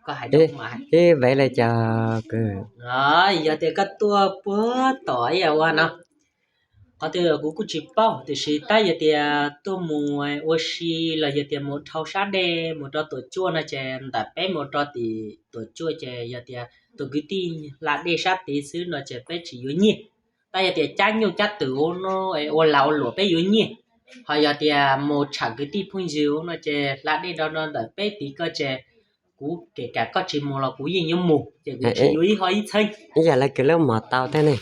Koj hais ib vaiv li cas kwv? Yog tias koj tuaj puag tom ib yam ua no, qhov twg kuv kuj tsis paub, tiam sis tab yog tias tuaj mus ua si los yog tias mus dhau sab dej mus rau Tuam Cuaj no ces ntawm peb mus rau tim Tuam Cuaj ces yog tias tus kwv tij hla dej sab tid xwb no ces peb tsis yuav nyiaj. Tab yog tias cab nyuj cab twm no, ua lag ua luam peb yuav nyiaj. Ho yog tias mus tsham kwv tij phooj ywg no ces hla dej rau no ntawm peb tid ko ces kuv kev kam koj tsis mus los kuv yeej yuav mus ces kuv tsis yuav ib ho ib txheeb. Ib yam li kws lub mom tau thiab ne.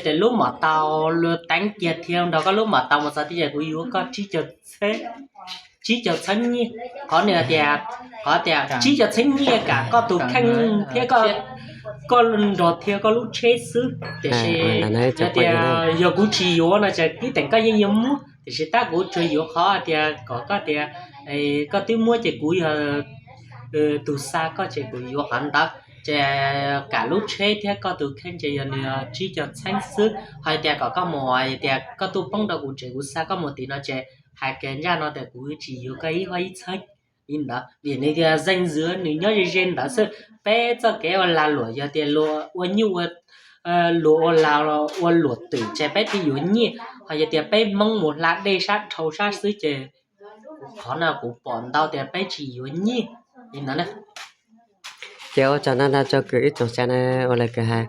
Ces lub mom tau luag teev kiag thiab nrog koj lub mom tau mus txog tias kuv yuav koj tsib caug txheeb nyiaj. Qhov nws tias, qhov tias tsib caug txheeb nyiaj kam koj tus kheej thiab koj nrog thiab koj lub tsheb xwb. Tiam sis yog tias yog kuv tsis yuav no ces tib teem koj yeej yuav muab, tiam sis tab kuv tsuas yuav qhov tias kom koj tias koj twb muab ces kuv yog tus xa koj ces kuv yuav qhov ntawd. Ces kam lub tsheb thiab koj tus kheej ces yog nws tsib caug txheeb xwb. Ho tias kom koj mus tias koj tuaj poob rau kuv tsev kuv xa koj mus tim no ces hais kiag ntsaj no tias kuv tsis yuav koj ib ho ib txheeb li ntawd. Vim nws tias zeej ntxwv nws nyob ze ze ntawd xwb. Peb txoj kev ua lag luam yog tias luag ua nyuj ua, luag ua lag ua luam twm ces peb thiaj yuav nyiaj. Ho yog tias peb Hmoob mus hla dej sab dhau sab xwb ces qhov no kuv pom ntau tias peb tsis yuav nyiaj li ntawd na. Ces ua tsaug ntau ntau rau kws ib tsoom sav na, ua li kws hais,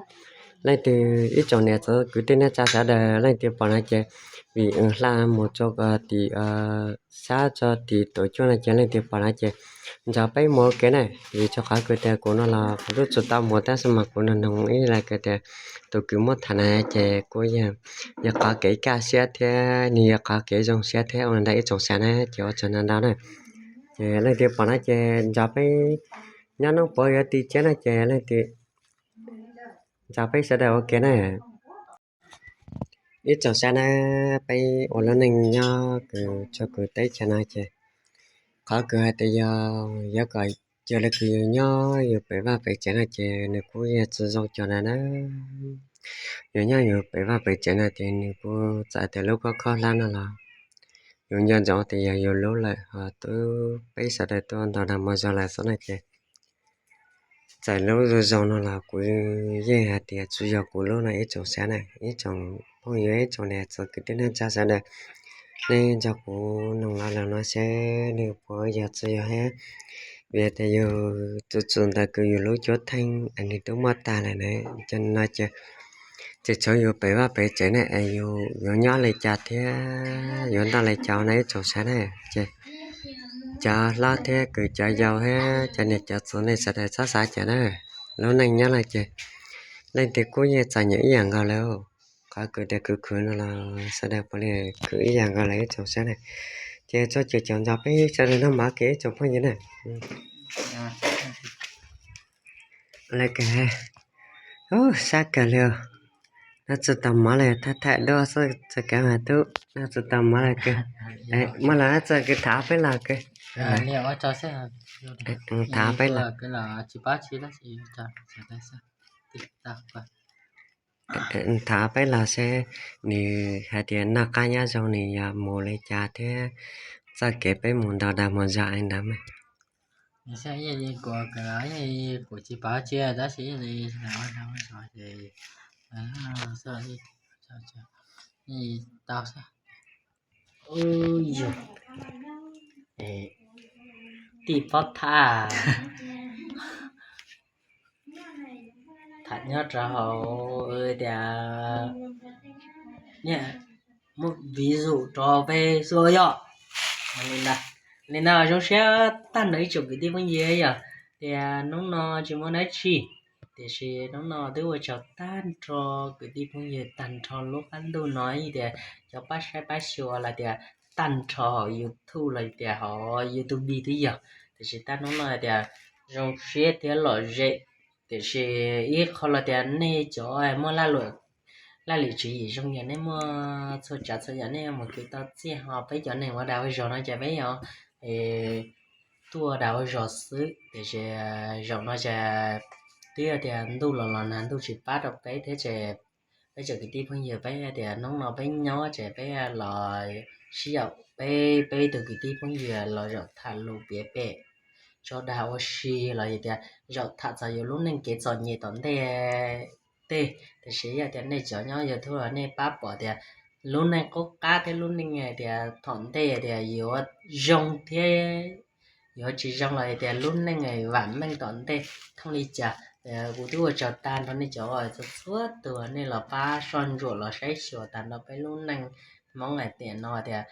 leej twg ib tsoom niam txiv kwv tij neej tsa sawv daws leej twg pom no ces vim hla mus rau tim sab rau tim Tuam Cuaj no ces leej twg pom no ces nrog peb mus ua ke na. Vim rau qhov kws tias kuv no los kuv twb tsis tau mus tab sis mas kuv noog noog ib yam li kws tias tus kws muab tham na ces kuj yog, yog qhov kev kaj siab thiab nws yog qhov kev zoo siab thiab ua li ntawd ib tsoom sav na ces ua tsaug ntau ntau na. Ces leej twg pom no ces nrog peb nyob noob puav yuav ti ciab no ces leej twg nrog peb sawv daws ua ke na. Ib tsoom sav na, peb ua lub neej nyob kws txhua kws teb chaws no ces qhov kws hais tias yog yuav kom cuag li kws yus nyob yus pem vaj pem tsev no ces nws kuj yog tsis zoo cuag na na. Yus nyob yus pem vaj pem tsev no ces nws kuj txawm tias lub khob khob hlab no los yus nco ntsoov tias yog yus lub lawm ho twb peb sawv daws tuaj ntaus dag mus zog lawm xwb no ces txawm lub zoo zoo no los kuv yeej hais tias tsuas yog kuv lub no ib tsoom sav na, ib tsoom phooj ywg ib tsoom niam txiv kwv tij neej tsa sawv daws, nej nrog kuv noog lo lus no seb nws puas yog tsis yog thiab. Vim tias yus txwm txwm ntawd kws yus lub cuab theej es nws twb muaj tag lawm na, cov no ces tseem tshuav yus pem vaj pem tsev ne es yus yuav nyob li cas thiab yuav noj li cas no ib tsoom sav na. Ces cov hlob thiab kws cov yau thiab cov niam cov txiv nej sawv daws txhob xav cas na. Lub neej nyob no ces leej twg kuj yeej txom nyem ib yam nkaus lawm. Qhov kws tias khwv khwv no los sawv daws puav leej khwv ib yam nkaus lawm ib tsoom sav na. Ces txhua caum caum nrog peb sawv daws noj mov ke ib tsoom phooj ywg na. Lawv kawg, sab kawg li. Noj tsis tau mov li, thaij thaij duab xwb txoj kev mas tub, noj tsis tau mov li kawg. Muaj los txoj kev tham peb los kawg. Tham peb los. Tham peb los seb nws hais tias noj qab nyob zoo nws yog mus li cas thiab txoj kev peb mus ntaus dag mus zog li ntawd mas. Kuv tsis paub tsis tab sis tau xwb. Tij Pob Thaj, tham nyob rau hauv tias muaj ví dụ rau peb xwb yom. Li ntawd zoo siab tag nrho ib tsoom kwv tij phooj ywg yom, tias hnub no tsis muaj dab tsi, tiam sis hnub no twb ua tsaug tag nrho kwv tij phooj ywg tag nrho lub qab ntuj no, tias cov pab saib pab xyuas los tias tag nrho hauv YouTube los tias hauv YouTube twb yog, tiam sis tag hnub no tias zoo siab thiab lom zem, tiam sis ib qho los tias nej cov muaj laj lwm tswv yim zoo yom, nej muaj txhua tsav txhua yam nej mus kwv tau txiaj ho peb cov neeg ua dag ua zog no ces peb yog tuaj dag ua zog xwb, tiam sis zaum no ces twb yog tias ntuj los los nag ntuj tsis pab rau peb thiab ces peb tsoom kwv tij phooj ywg peb tias hnub no peb nyob ces peb los sib yaum peb peb tug kwv tij phooj ywg los zaum tham lus piav pem tso dag ua si los yog tias zaum tham txog yus lub neej kev txom nyem tom ntej tej, tiam sis yog tias nej cov nyob YouTube los nej pab pom tias lub neej qub qab thiab lub neej tias tom ntej tias yuav zoo thiab yuav tsis zoo los yog tias lub neej vam meej tom ntej thooj li cas. Kuv twb ua tsaug tag nrho nej cov uas txhua txhua tus nej los pab soj ntsuam los saib xyuas tag nrho peb lub neej Hmoob hais tias no tias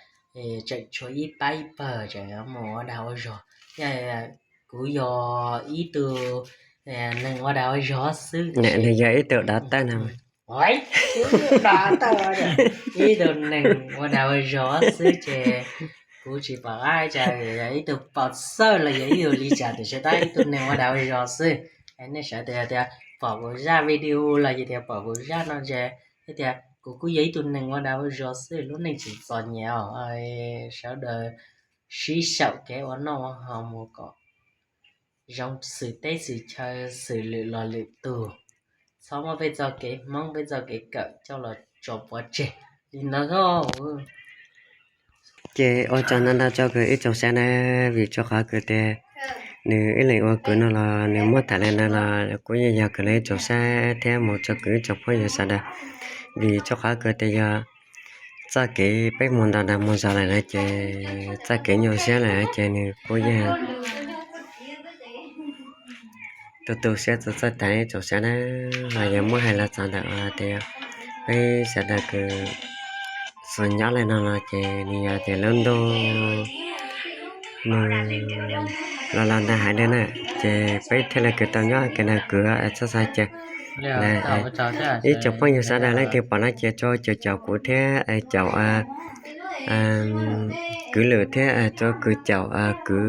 tseem tshuav ib pab ib pawg tseem mus ua dag ua zog. Kuv yog ib tug neeg ua dag ua zog xwb, nws yog ib tug dav tawj no, ib tug neeg ua dag ua zog xwb ces kuv tsis pom qab cas yog ib tug pom xawj los yog ib tug li cas, tiam sis tab ib tug neeg ua dag ua zog xwb. Nej sawv daws tias pom kuv zaj video los yog tias pom kuv zaj no ces tias kuv kuj yog ib tug neeg ua dag ua zog xwb, lub neej tsis txom nyem os. Sawv daws sib xyaum kev ua noj ua haus mus kom zoo xws teb xws chaw, xws lwm los lwm tus. Txhob muab peb txoj kev Hmoob peb txoj kev kawm coj los tso pov tseg li ntawd. Ces ua tsaug ntau ntau rau kws ib tsoom saib na, vim rau qhov kws tias nws ib leeg ua kws no los nws muab tham li no los kuj yeej yog kws li ib tsoom saib thiab mus rau kws ib tsoom phooj ywg sawv daws, vim rau qhov kws tias yog txoj kev peb mus ntau dag mus zog lawm na ces txoj kev nyuaj siab lawm ces nws kuj yeej tu tu siab txawj txawj tas ib tsoom saib na. Los yog muab hais los txog ntawm tias peb sawv daws kws txom nyem li no los ces nws yog tias lub ntuj nws los los ntag hais li na, ces peb thiaj li kws tau nyob kev nag kws txhob xav cas. Ib tsoom phooj ywg sawv daws leej twg pom no ces tso caum caum kuv thiab caum kwv lwm thiab tso kws caum kwv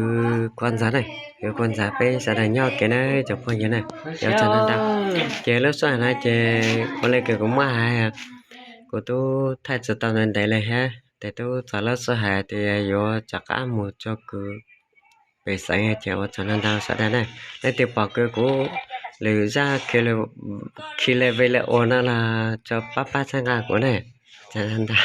Koj Ntxawg na, kwv Koj Ntxawg peb sawv daws nyob kev na tsoom phooj ywg na. Ces txog no ntag, ces lub sij hawm no ces ua li kws kuv muab hais, kuv twb thaij tsis tau ntev ntev li thiab, ces twb txog lub sij hawm tias yuav rov qab mus tso kws pem xeev ces ua tsaug ntau ntau sawv daws na. Leej twg pom kws kuv lwm zaj khi li ve li ua no los tso pab pab txhawb nqa kuv na. Tsaug ntau ntau.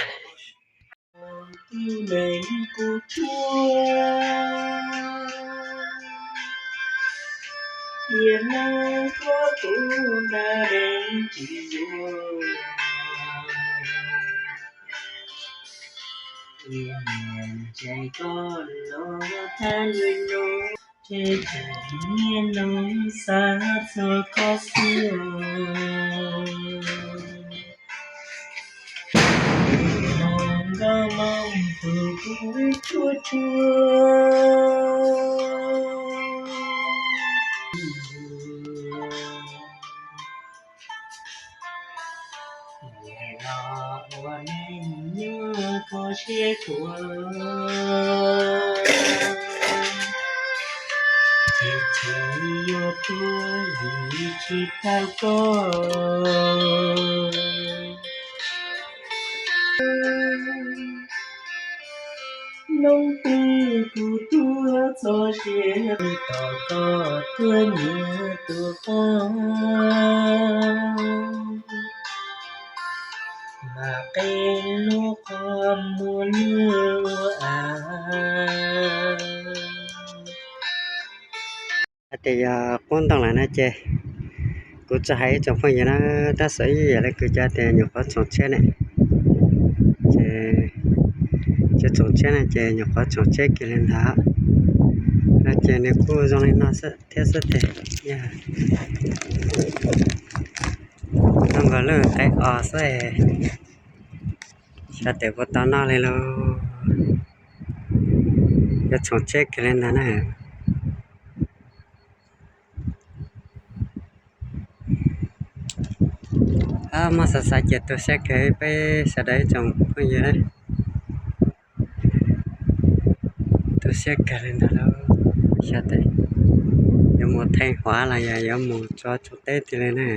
Ces niaj hnub xav txog koj xwb, hnub nkauj mob tus kuv tsuag tsuag. Los ua neej nyob kho siab khuav, tsis txhob yuav tuag vim tsis tau koj. Hnub twg kuv tuag txoj sia, tos koj tuaj nyiag tus qub, mam qe lub qhov muag luag ua av. Hais tias yog qub ntoo lawm no ces kuv tsis hais ib tsoom phooj ywg na, tab sis ib yam li kws cov tias nyuam qhuav tsoom tsheb ne, ces tsoom tsheb no ces nyuam qhuav tsoom tsheb kiag li ntawd no ces nws kuj zoo li no thiab xwb tes. Yog nkaus lub qe os xwb, xyov tes puas tau noj li lauj. Yog tsoom tsheb kiag li ntawd na. Muaj xav xav ces tu siab kawg peb sawv daws ib tsoom phooj ywg na. Tu siab kawg li ntawd lauj. Xyov tes yuav mus Theej Huav los yog yuav mus tso tsoom teb tiag li na.